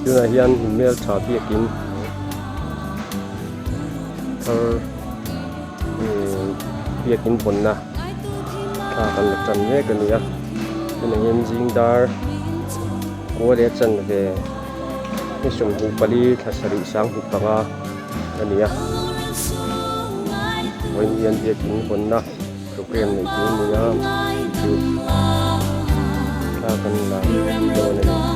Tunah hian hmeltha biakin thar ihh biakin vawnna thla kan la tan mek a ni a tunah hian zing dar kua leh a chanve ni 24 thla sarih 2005 a ni a vawiin hian biakin vawnna. Program neih tur a ni a chu thla kan la dawn a ni.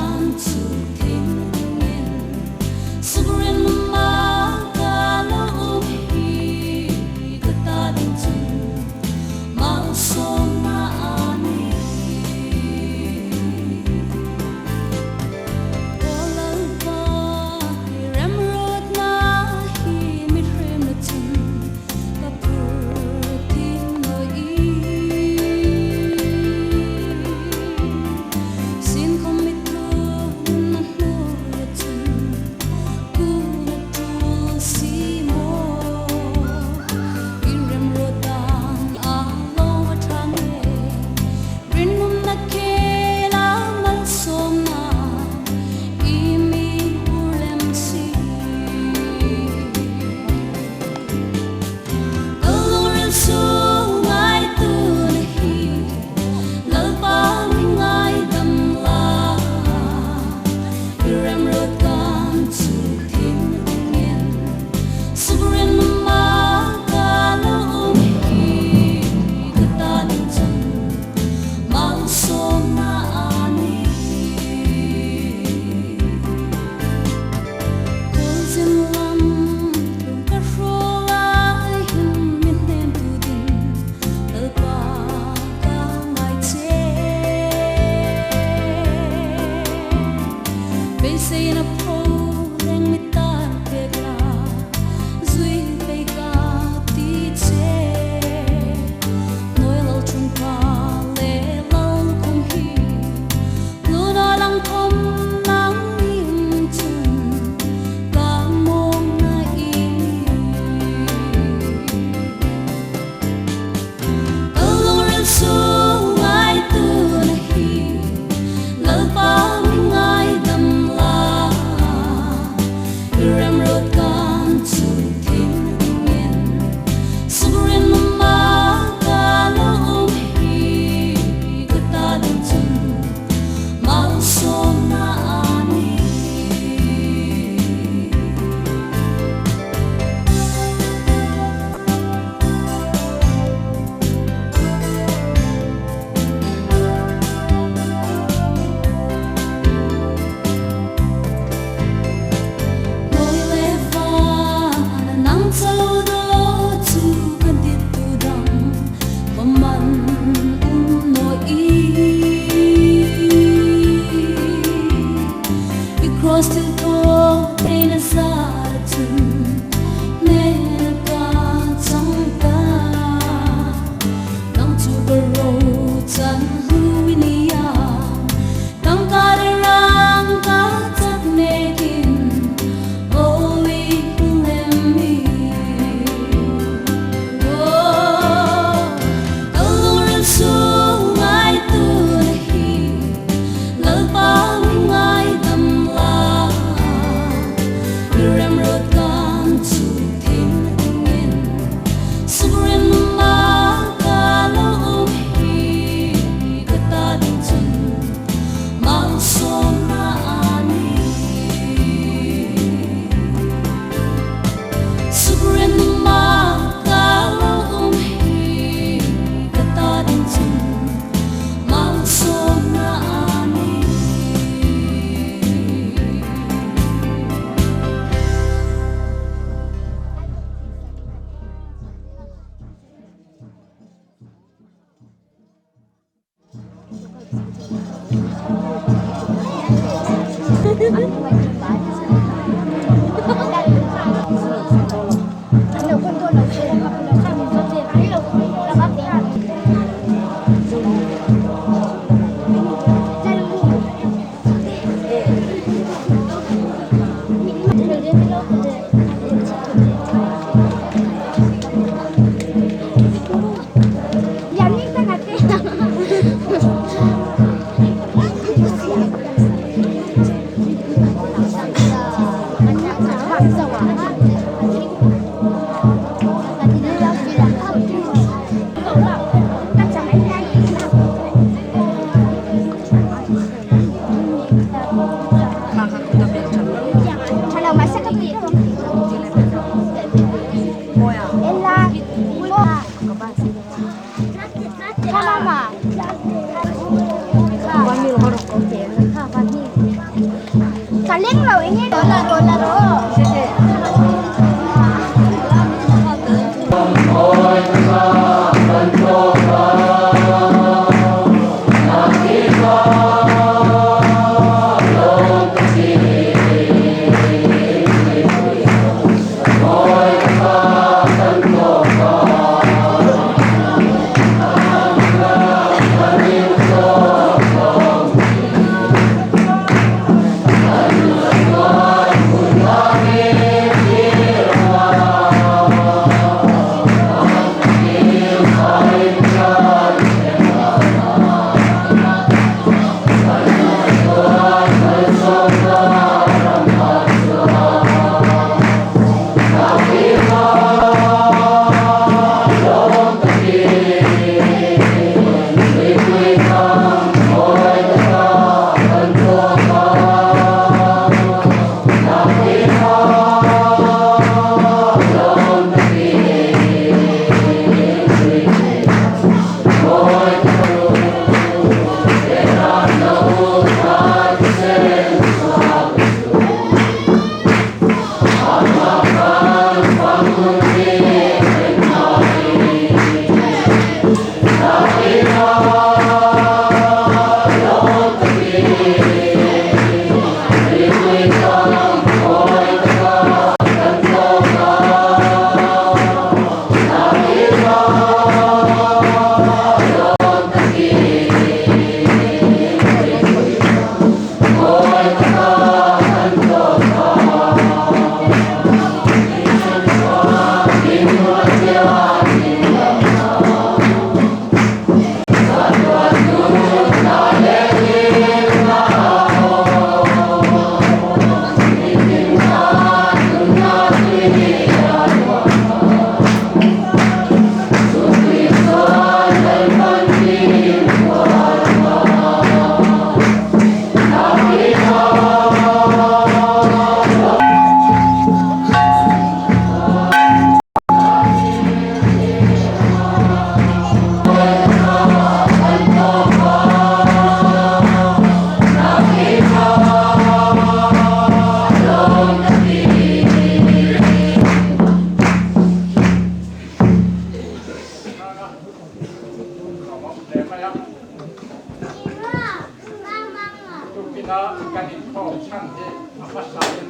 Vawiina kan inkhawm chhan hi a hmasain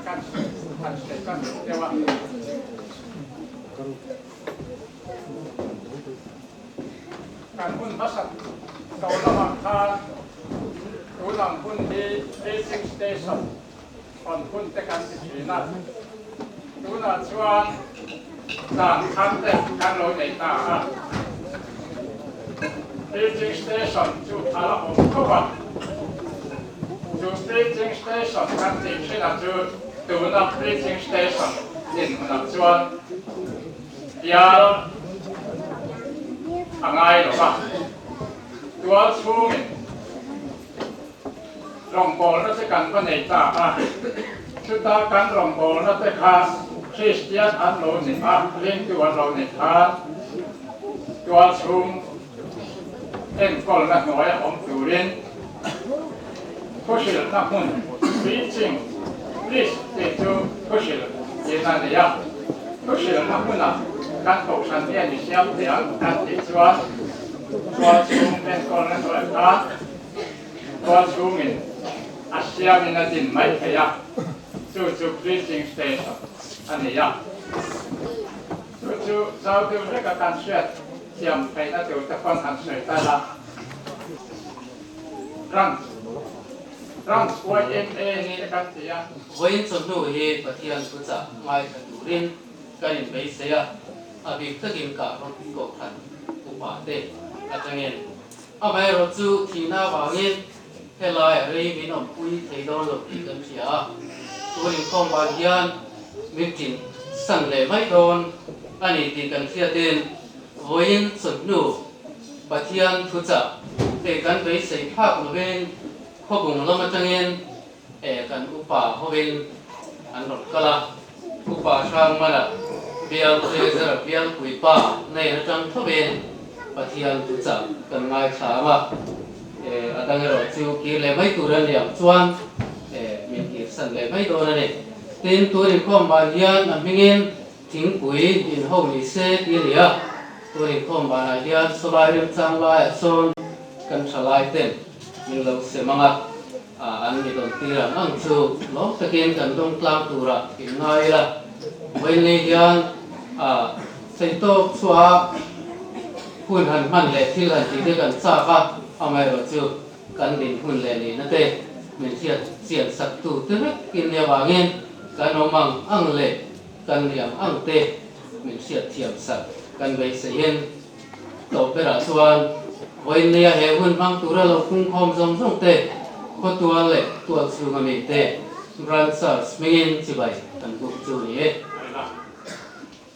kan han sawi kan duh deuh a. Kan hun hmasa to lamah khan tunang hun hi Preaching Station hawn hun te kan ti thin a. Tunah chuan dan thar te kan lo nei ta a. Preaching Station chu a la awm tho a. Chu Preaching Station kan tih thinah chu tuna Preaching Station dinhmunah chuan bial a ngai lo va. Tual chhungin rawngbawlna te kan va nei ta a, chuta kan rawngbawlna te kha Kristian an lo ni a, ringtu an lo ni khan tual chhung enkawlna hnuaia awm turin thuhrilhna hmun preaching preach tih chu thuhrilh tihna a ni a, thuhrilhna hmunah kan kohhran hian i siam thei ang kan tih chuan tual chhung enkawlna hnuaiah khan tual chhungin a siamin a din mai thei a, chu chu preaching station a ni a. Chu chu zau deuh hleka kan hriat thiam theihna tur te pawn han sawi ta la. Branch, Branch YMA ni a kan ti a. Vawiin chawhnu hi Pathian thuchah ngaithla turin kan inbeisei a, a bik takin kah rawt kohhran upa te atangin. Amaherawhchu thihna avangin helai a rei min awmpui thei dawn lo tih kan hria a, tun inkhawm ban hian min ṭin san leh mai dawn a ni tih kan hriatin vawiin chawhnu Pathian thuchah hei kan beisei phak lovin khawbung lam atangin kan upa hovin an rawn kal a, Upa Hrangmana bial Treasurer bialpui pa hnen atang thovin Pathian thuchah kan ngaithla ang a, a dang erawh chu kir leh mai tur a ni ang chuan min kirsan leh mai dawn a ni. Tin, tun inkhawm ban hian a hmingin thingpui inho ni se ti a ni a, tun inkhawm banah hian sawlai remchang laiah sawn kan thalai ten min lo sem ang a. An mi dawn tir ang ang chu lawm takin kan dawng tlang turah in ngai ila. Vawiinlei hian sei tawk chhuah hun han hman leh thil han tih te kan chak a, amaherawh chu kan din hun leh nihna te min hriat chian sak tu te vek in nia vangin kan awm ang ang leh kan ni ang ang te min hriat thiam sak kan beiseiin Tawp berah chuan vawiinnia he hun hmang tura lo pungkhawm zawng zawng te, khawtual leh tual chhunga mi te Branch Church hmingin chibai kan buk chu ni e. Hela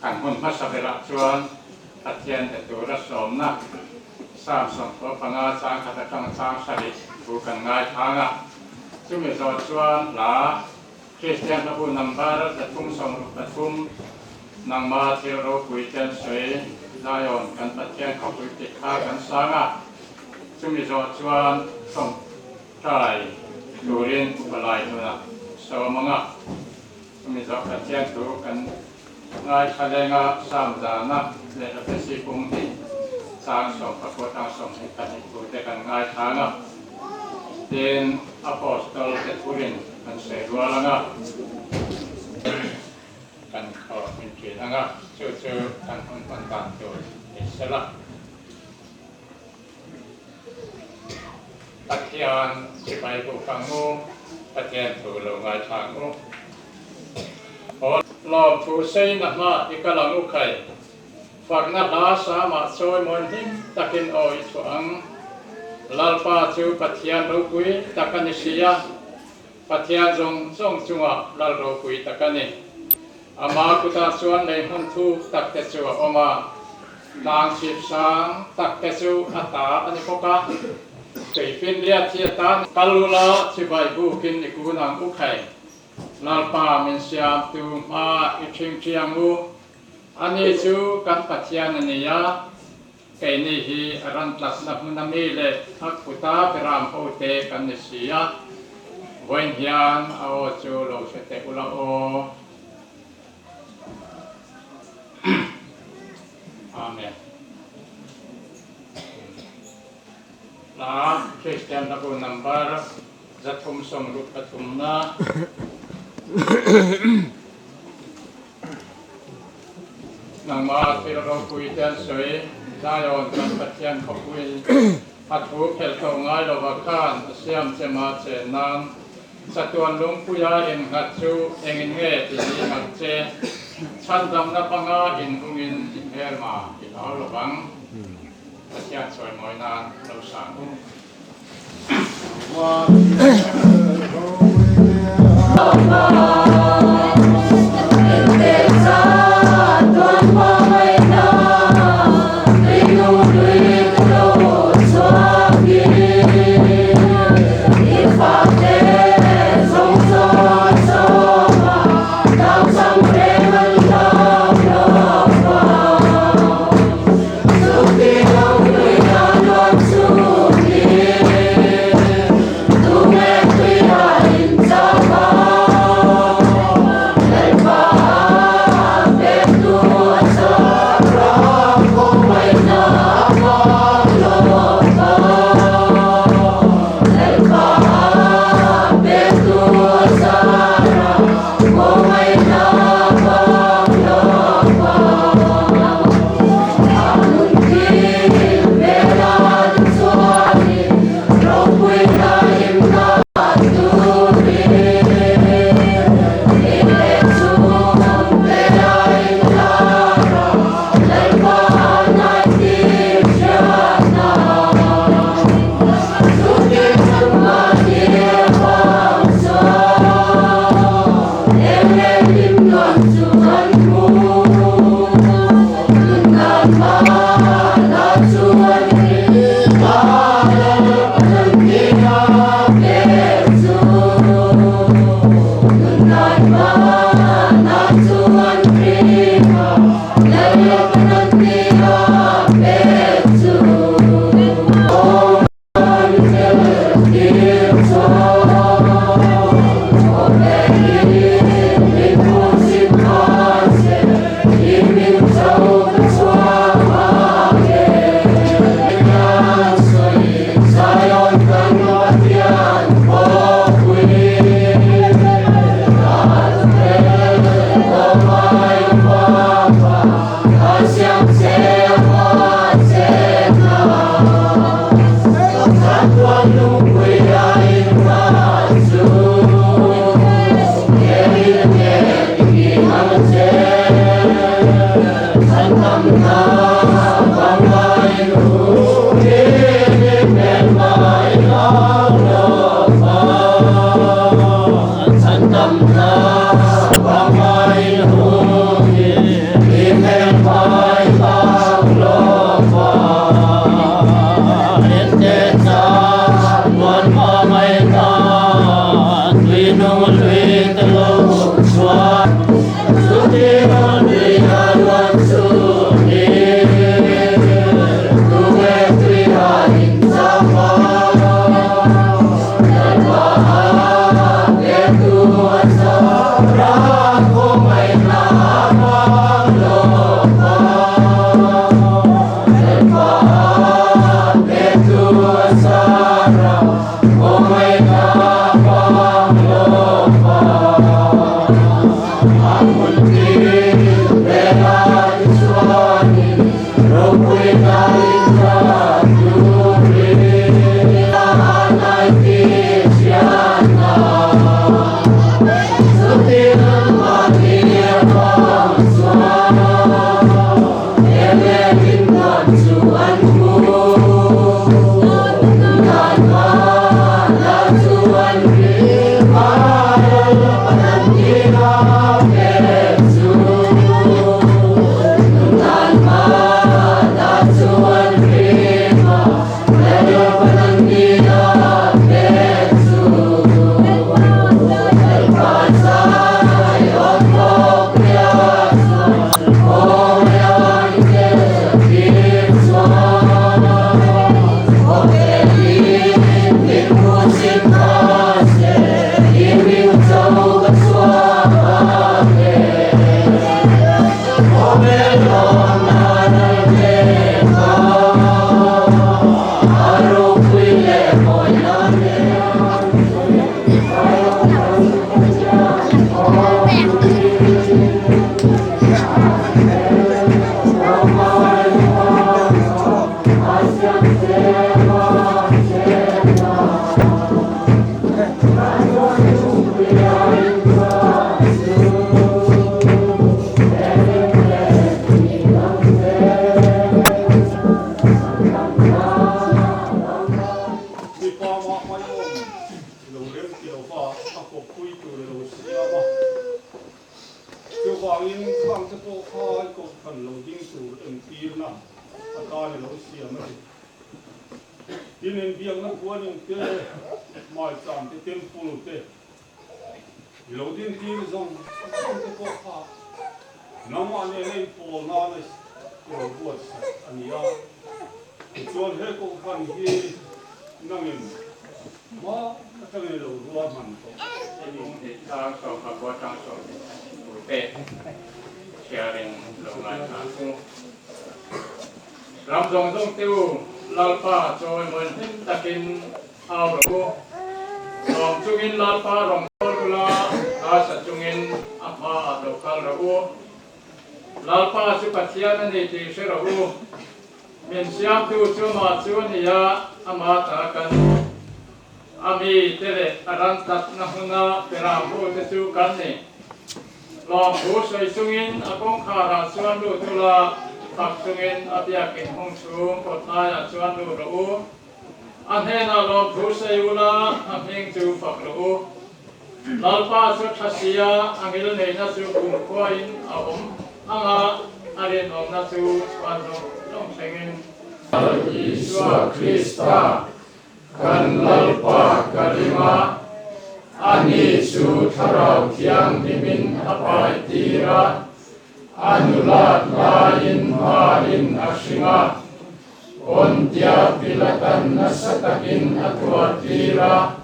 kan hun hmasa berah chuan Pathian be tura sawmna Psalm 15 chang khat atang chang sarih thu kan ngaithlang a, chumi zawh chuan hla Kristian hlabu number 363, Nangma thil ropui te an sawi, Zion kan Pathian khawpui tih kha kan sang a, chumi zawh chuan tawngtai turin upa lai hnunah sawm ang a, chumi zawh Pathian thu kan ngaithla leng a, Psalm zana leh Efesi pum hnih chang 14 tang 22 thu te kan ngaithla ang a, tin Apostol te thurin kan sawi rual ang a. Kan khaw min ṭin ang a, chu chu kan hun hman dan tur ni sela. Pathian sipai buk ang u, Pathian thu lo ngaithla ang u. Aw lawmthu seina hma i kal ang u khai, fakna hla samah chawimawi hlim takin aw i chhuah ang. Lalpa chu Pathian ropui tak a ni si a. Pathian zawng zawng chungah lal ropui tak a ni. Ama kutah chuan lei hmun thuk tak te chu a awm a, tlang chhip sang tak te chu a ta a ni bawk a. Tuifinriat hi a ta ni. Kal ula chibai bukin i kun ang u khai. Lalpa min siamtu hma i ṭhingṭhiang u. Ani chu kan Pathian a ni a. Keini hi a ran tlatna hmun a mi leh a khuta beram ho te kan ni si a, vawiin hian a aw chu lo hre teh ula aw. Amen. Hla Kristian Hlabu number. 363 na. Nangmah thil ropui te an sawi, Zion kan Pathian khawpui, a thu phelh tawh ngai lova khan a siam che mah chen nan chatuan lungpuia innghat chu engin nge ti ni ang che? Chhandamna panga inhungin i hmelma i hlau lovang. Pathian chawimawi nan lo sang u. Mipa mah mai awm i lo rem ti lo va, a kawppui tur i lo siam a. Chuvangin khang te pawh kha i kohhran lo ding tur entirna atan i lo siam a ni. Tin, inbiakna puanin te, hmaicham te, temple te i lo dintir zawng zawng te pawh kha nangmah nena inpawl nana i lo buatsaih a ni a. Tichuan he kohhran hi nangin hma atangin i lo ruahman tawh a ni. Tlang sawmha khua tlang sawm pute chhiarin lo ngaithla ang u. Ram zawng zawng te u, Lalpa chawimawi hlim takin au rawh u. Lawm chungin Lalpa rawn kawl ula, hla sa chungin a hmaah lo kal rawh u. Lalpa chu Pathian a ni tih hre rawh u. Min siamtu chu amah chu a ni a, ama ta kan a mi te leh a ran tlatna hmuna perambu te chu kan ni. Lawmthu sawi chungin a kawngkharah chuan lut ula, fak chungin a biakin hung chhung kawtlaiah chuan lut rawh u. A hnenah lawmthu sawi ula, a hming chu fak rawh u. Lalpa chu tha sia, a ngil neihna chu kumkhuain a awm ang a, a rinawmna chu chhuan zawng zawng thlengin. Lal Isua Krista, kan Lalpa ka ring a, ani chu Thlarau Thianghlimin a pai tir a, a nulat laiin hmain a hring a, Pontia Pilatan nasa takin a tuar tir a,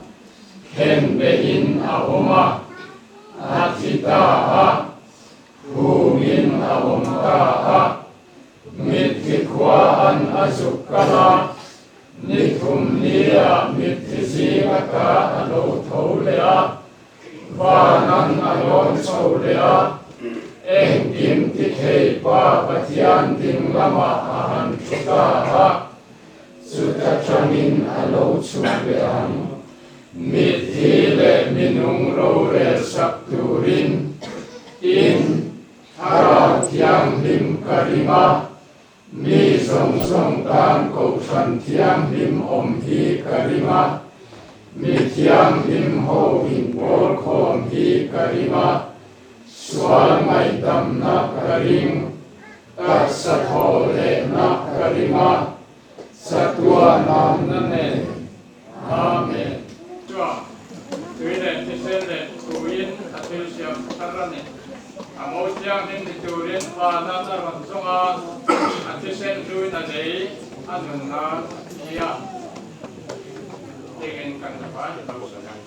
Khen behin a awm a, a thi ta a, phumin a awm ta a, mitthi khua an a zuk kal a, ni thum nia mitthi zing ata a lo tho leh a, van an a lawn chho leh a, engkim ti thei Pa Pathian ding lamah a han thu ta a. Chuta tangin a lo chhuk leh ang. Mitthi leh minung rorel sak turin tin Thlarau Thianghlim ka ring a, mi zawng zawng tan Kohhran Thianghlim awm hi ka ring a, mi thianghlim ho inpawl khawm hi ka ring a, sual ngaihdamna ka ring. Taksa thaw lehna ka ring a, Satua namna nen. Amen. Chuan, tui leh thisen leh thuin a thil siam thar a ni. A mo thianghlim ni turin vanan a rawn zawng a, a thisen hluin a lei a nun nan a thi a. Tingin kan vai lo sawi ang.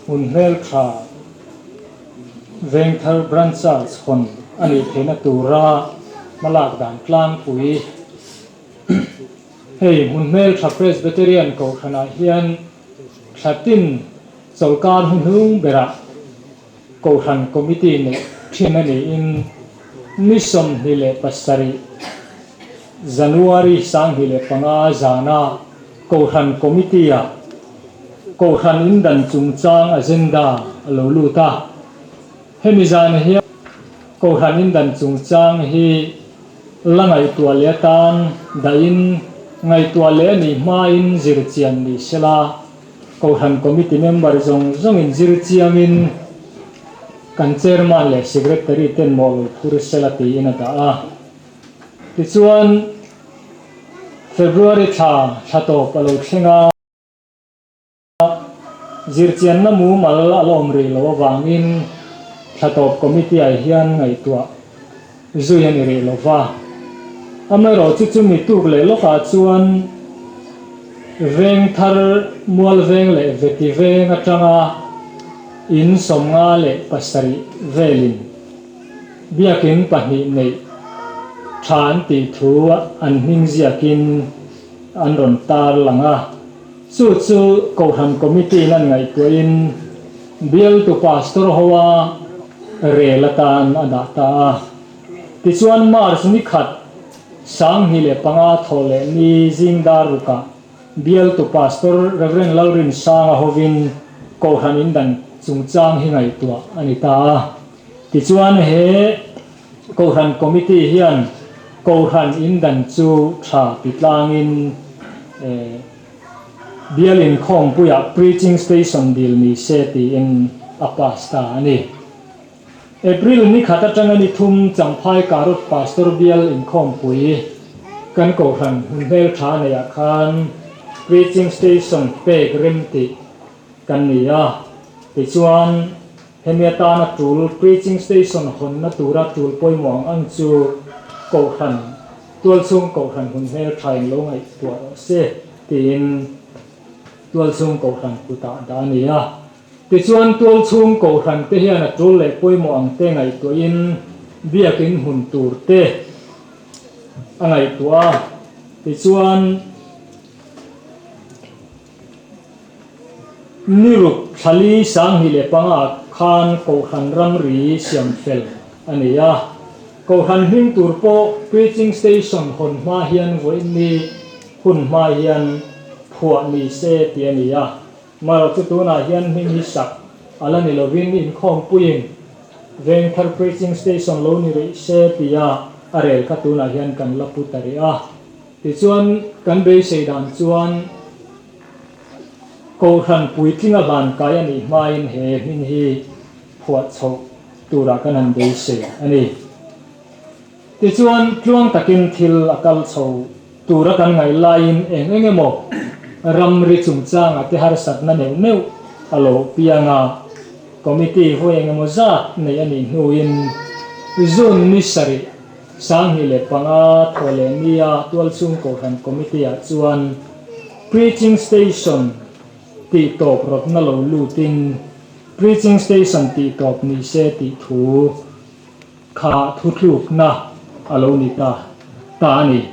Hun hmeltha Vengthar Branch a chhawn a nih theihna tura hmalak dan tlangpui. Hei hmun hmeltha Presbyterian Kohhranah hian thlatin chawlhkar hnuhnung berah Kohhran Committee neih thin a niin ni 27 January 2005 zana Kohhran Committee-ah Kohhran indan chungchang agenda a lo lut a. Hemi zan hian Kohhran indan chungchang hi la ngaihtuah leh atan dahin ngaihtuah leh a nih hmain zirchian ni sela Kohhran Committee member zawng zawngin zir chiangin kan Chairman leh Secretary ten mawh lo phur sela tiin a dah a. Tichuan, February thla thla tawp a lo thleng a, zirchianna mumal a la awm rih loh avangin thlatawp committee ah hian ngaihtuah zui a ni rih lo va. Amaherawhchu chumi tuk leh lawkah chuan veng thar mual veng leh veti veng atanga in 57 velin biakin pahnih neih tha an tih thu an hming ziakin an rawn tar lang a. Chu chu Kohhran Committee in an ngaihtuahin bialtu Pastor hoa rel atan a dah ta a. Tichuan March ni khat 2005 thawh leh ni zing dar rukah bialtu Pastor Rev. Lalrinsanga hovin Kohhran in dan chungchang hi ngaihtuah a ni ta a. Tichuan he Kohhran Committee hian Kohhran in dan chu tha ti tlangin bial inkhawmpuiah Preaching Station dil ni se tiin a pass ta a ni. April ni khat atanga ni thum Champhai Karut Pastor bial inkhawmpui kan Kohhran hun hmel tha neihah khan Preaching Station pek rem tih kan ni a, tichuan Hemi atana tul Preaching Station hawnna tura tul pawimawh ang ang chu Kohhran, tualchhung Kohhran hun hmel thain lo ngaihtuah rawh se tiin tualchhung Kohhran kutah dah a ni a. Tichuan tualchhung Kohhran te hian a tul leh pawimawh ang te ngaihtuahin biakin hmun tur te a ngaihtuah a. Tichuan. Ni ruk thlali 2005 khan Kohhran ramri siam fel a ni a. Kohhran hming tur pawh Preaching Station hawn hma hian vawiin hun hma hian phuah ni se tih a ni a. Marawh chu tunah hian hming hi sak a la ni lovin inkhawmpuiin Vengthar Preaching Station lo ni rih se tia a rel kha tunah hian kan la pu ta rih a. Tichuan kan beisei dan chuan Kohhran puitlinga hlankai a nih hmain he hming hi phuah chhoh turah kan han beisei a ni. Tichuan tluang takin thil a kal chho tura kan ngaih laiin eng eng emaw ramri chungchangah te harsatna neuh neuh a lo piang a, committee vawi eng emaw zat neih a nih hnuin June ni sarih 2005 thaw leh nia tualchhung Kohhran Committee-ah chuan Preaching Station tih tawp rawtna lo lutin Preaching Station tih tawp ni se tih thu kha thutlukna a lo ni ta ta a ni.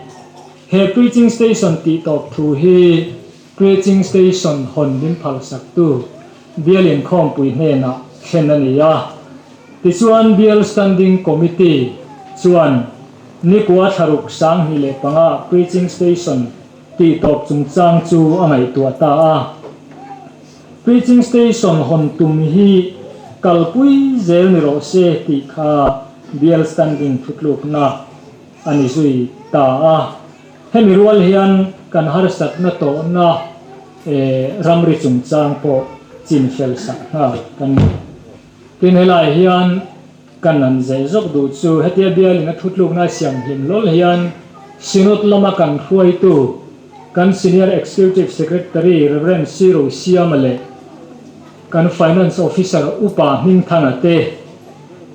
He Preaching Station tih tawp thu hi Preaching Station hawn min phalsaktu Bial Inkhawmpui hnenah thlen a ni a. Tichuan Bial Standing Committee chuan nikua thlaruk 2005 Preaching Station tih tawp chungchang chu a ngaihtuah ta a. Preaching Station hawn tum hi kalpui zel ni rawh se tih kha Bial Standing thutlukna a ni zui ta a. Hemi rual hian kan harsatna tawhna ramri chungchang pawh chin fel sak nghal kan ni. Tin helai hian kan han zeh zawk duh chu hetia bialin a thutlukna a siam hlim hlawl hian Synod lama kan hruaitu kan Senior Executive Secretary Rev. Siro Siama leh kan Finance Officer Upa Hmingthana te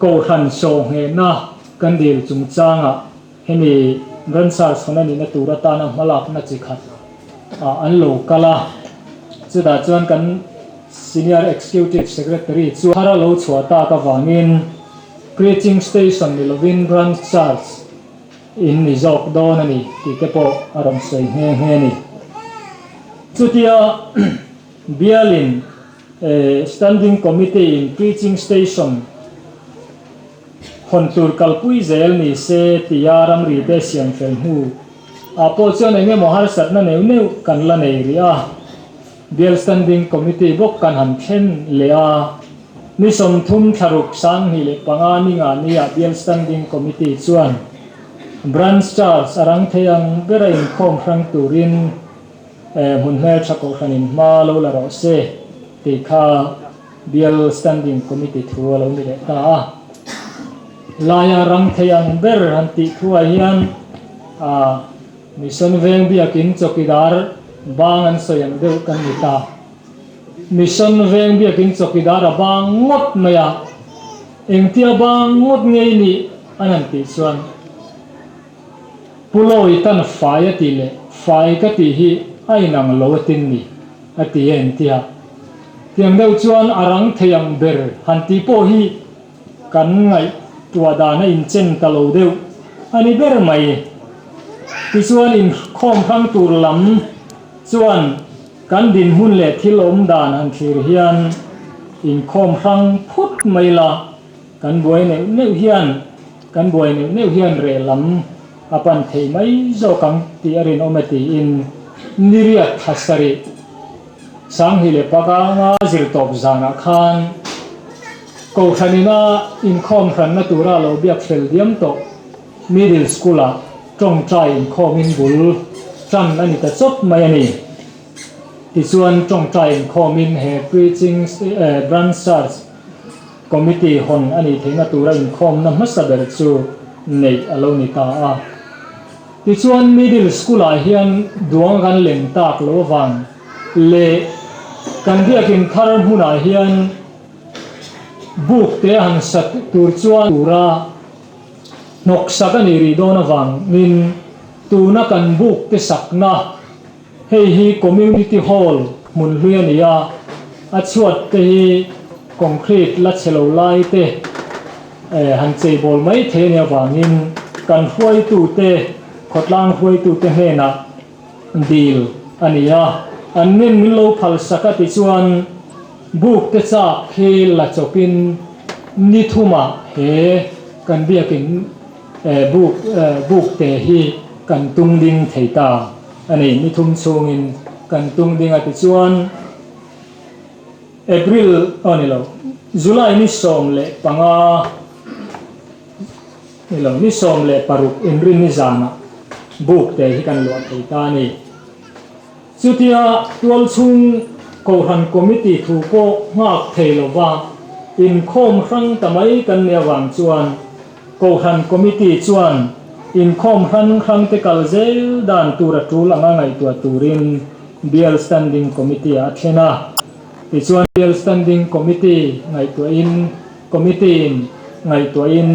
Kohhran sawhnghehna kan dil chungchangah hemi Ransar chhawn a nihna tur atana hmalakna chi khat ah an lo kal a, chutah chuan kan Senior Executive Secretary chu thar a lo chhuah tak avangin Preaching Station ni lovin Branch Church in ni zawk dawn a ni tih te pawh a rawn sawi nghe nghe a ni. Chutia bialin Standing Committee in Preaching Station Hawn tur kalpui zel ni se tia ramri te siam fel hnu ah pawh chuan eng emaw harsatna neuh neuh kan la nei rih a, Bial Standing Committee bawk kan han thlen leh a, ni 30 thlaruk 2005 ni nga ni ah Bial Standing Committee chuan Branch Charge a rang thei ang bera inkhawm hrang turin hmun hmeltha kohhranin hma lo la rawh se tih kha Bial Standing Committee thu a lo ni leh ta a. Laia rang thei ang ber han tih thuah hian Mission Veng Biakin Chawkidar bang an sawi ang deuh kan ni ta. Mission Veng Biakin Chawkidar a bang ngawt mai a. Engtia bang ngawt nge i nih? an han tih chuan Pu Lawi tan fai a tih leh fai ka tih hi a inang lo a tin ni, a ti a entia. Tiang deuh chuan a rang thei ang ber han tih pawh hi kan ngaihtuah dan a inchen ta lo deuh a ni ber mai. Tichuan inkhawm hrang tur lam chuan kan dinhmun leh thil awm dan han thlir hian inkhawm hrang phut mai la, kan buai neuh neuh hian kan buai neuh neuh hian reh lam a pan thei mai zawk ang tih a rinawm e tiin niriat thla sarih Sanghi leh Pakanga zir tawp zanah khan Kohhran ina inkhawm hranna tura lo biak fel diam tawh Middle School-ah tawngtai inkhawmin bul tan a ni ta chawp mai a ni. Tichuan tawngtai inkhawmin he Preaching Branch Church Committee hawn a nih theihna tura inkhawmna hmasa ber chu neih a lo ni ta a. Tichuan Middle School-ah hian duang kan lem tak lo avang leh kan biakin thar hmunah hian buk te han sat tur chuan tura hnawksak a nih rih dawn avangin tuna kan buk te sakna Hei hi Community Hall hmun hlui a ni a, a chhuat te hi concrete la chhe lo lai te han cheibawl mai thei a nih avangin kan hruaitute, khawtlang hruaitute hnenah dil a ni a, an nin min lo phal sak a tichuan buk te chak hi la chawpin ni thumah he kan biakin buk buk te hi kan tung ding thei ta. A ni, ni thum chhungin kan tung ding a tichuan April aw ni lo, July ni 15 ni lo, ni 16 inrin ni zanah buk te hi kan luah thei ta a ni. Chutia tualchhung Kohhran Committee thu pawh nghak thei lova inkhawm hrang ta mai kan nih avang chuan Kohhran Committee chuan inkhawm hran hrangte kal zel dan tur a tul anga ngaihtuah turin Bial Standing Committee-ah a thlen a. Tichuan Bial Standing Committee ngaihtuahin Committee-in ngaihtuahin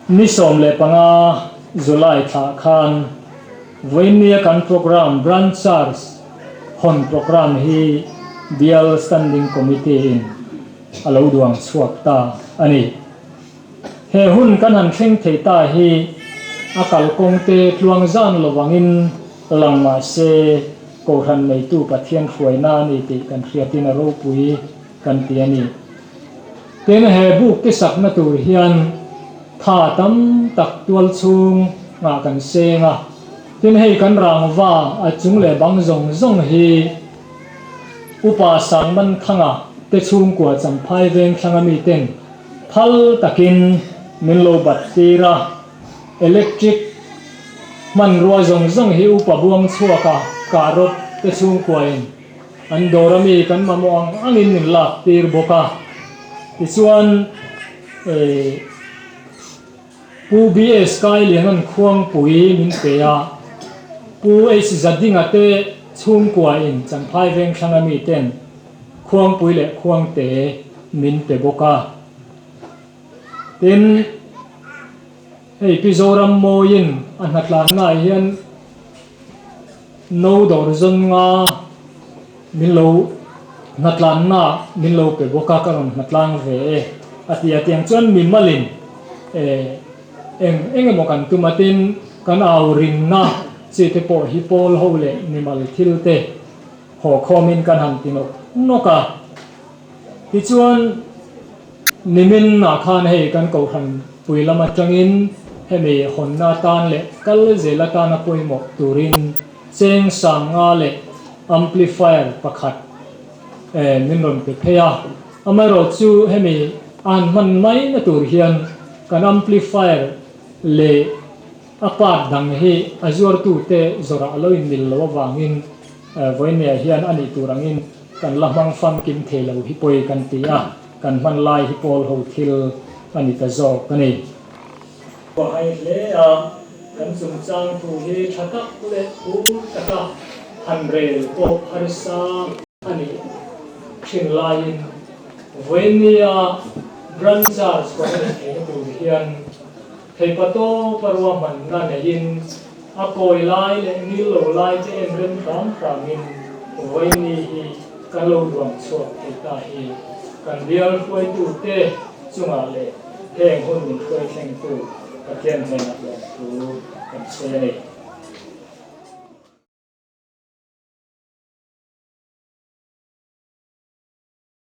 ni 15 July thlah khan vawiinnia kan program Branch Charge hawn program hi Bial Standing Committee-in a lo duang chhuak ta a ni. He hun kan han thleng thei ta hi a kalkawng te tluang zan lovangin lang mah se Kohhran neitu Pathian hruaina a ni tih kan hriatin a ropui kan ti a ni. Tin, he buk te sakna tur hian tha tam tak tual chhung ngah kan seng a. Tin, hei kan rangva a chung leh bang zawng zawng hi Upa Sangmanthanga te chhungkua Champhai Vengthlanga miten phal takin min lo bat tir a, electric hmanrua zawng zawng hi Upa Buangchhuaka Kahrawt te chhungkuain an dawr ami kan mamawh ang angin min lak tir bawk a. Tichuan Pu BS Kailiana'n khuangpui min pe a, Pu H Zadinga te chhungkuain Champhai Vengthlanga miten khuangpui leh khuangte min pe bawk a. Tin, hei Pi Zoram Mawiin a hnatlannaah hian no dawr zawn nga min lo hnatlanna min lo pe bawk a, ka rawn hnatlang ve e a ti a, tiang chuan mi malin eh eng eng emaw kan tum a, tin kan au rinna chi te pawh hi pawl ho leh mimal thil te haw khawmin kan han ti nawk nawk a, tichuan nimin ah khan hei kan kohhran pui lam atangin hemi hawnna atan leh kal zel atana pawimawh turin Cheng sanga leh amplifier pakhat min rawn pe phei a, amaherawh chu hemi a han hman mai na tur hian kan amplifier leh a part dang hi a zuartute zawrah a lo inmil lo avangin vawinia hian a nih tur angin kan la hmang famkim thei lo hi pawi kan ti a, kan hman lai hi pawl ho thil a ni ta zawk a ni. Hai hle a, kan chungchang thu hi tha tak leh phur taka han rel pawh harsa a nih thin laiin vawinia Branch Church kan a nih theihna tur hian theipatawpa ruahmanna neiin a kawi lai leh ngil lo lai te en rem hram hramin vawiini hi kan lo duang chhuak thei ta hi kan bial hruaitute chungah leh heng hun min hruai thlengtu Pathian hnenah lawmthu kan sawi a ni.